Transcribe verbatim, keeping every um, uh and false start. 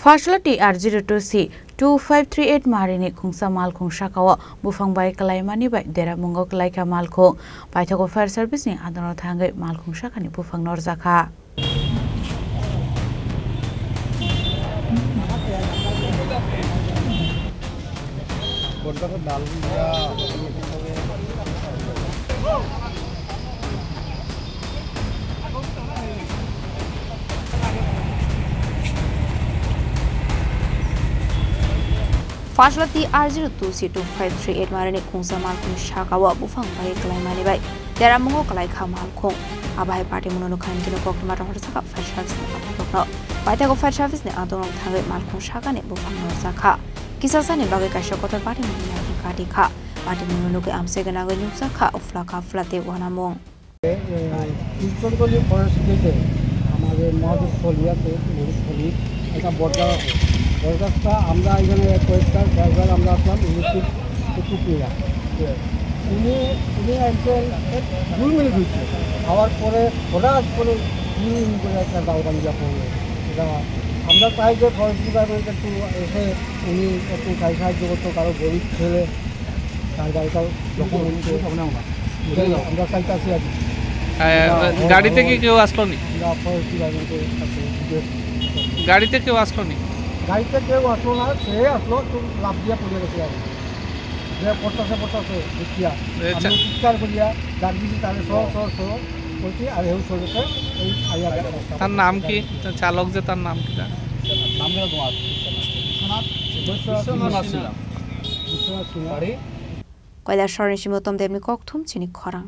Phasalati R zero two C two five three eight marini khungsa malkhung sakao buphang bai kwlaimani bai deramungo kwlaikha malkhung. Paithago fire service ni adongo thangwi malkhung sakani buphang norjakha. Phasalati R zero two C two five three eight marini khungsa malkhung sakao buphang bai kwlaimani bai deramungo kwlaikha malkhung. Abo hai patimungno nukha hwn khe koktwma rohor sakha fire service ni adongrokno. Paithago fire service ni adongrok thangwi malkhung sakani buphang norjakha. Kisasani bagwi kaisa kotor patimungni yakni katikha. Patimungno nukwi amchai gwnangwi nukjakha uphla kaphla tei uanamung. এই, এই, east Bengali forest গেটে আমাদের মহাদেবস্থলী আছে, মহাদেবস্থলী, একটা বটগাছ আছে। বটগাছটা আমরা এখানে কয়েকটা ড্রাইভার আমরা আসলাম, ইলেকট্রিক কুকুররা। উনি, উনি একজন এক দুই মিনিট হয়েছে। হওয়ার পরে হঠাৎ করে উনি উনি করে একটা গালবান দিয়া পড়লো। এটা আমরা চাই যে ফরেস্ট ডিপার্টমেন্ট একটু এসে উনি একটু সাহায্য করতো, কারো গরিব ছেলে, তার গাড়িটাও যখন উঠছে, আমরা চাইতেছি আর কি। আহ, আমরা গাড়িতে কি কেউ আসলো নি? আমরা ফরেস্ট ডিপার্টমেন্টের কাছে জিজ্ঞেস করছি। গাড়িতে কেউ আসলো নি? গাড়িতে কেউ আসলো না, সে আসলো, তো লাফ দিয়ে পড়ে গেছে আর কি। যে পড়তেছে, পড়তেছে, দেখিয়া। আচ্ছা। আমি চিৎকার করিয়া ডাক দিছি, তাহলে সহ, সহ, সহ করছি, আর হেউ চলেছে, এই আইয়া গেছে। তার নাম কি? চালক যে, তার নাম কি তার? নাম ধরে তোমার বিশ্বনাথ, বিশ্বনাথ সিংহ। বিশ্বনাথ সিংহ। বাড়ি? Koilasor ni simi Uttam Debni kokthum chini khorang.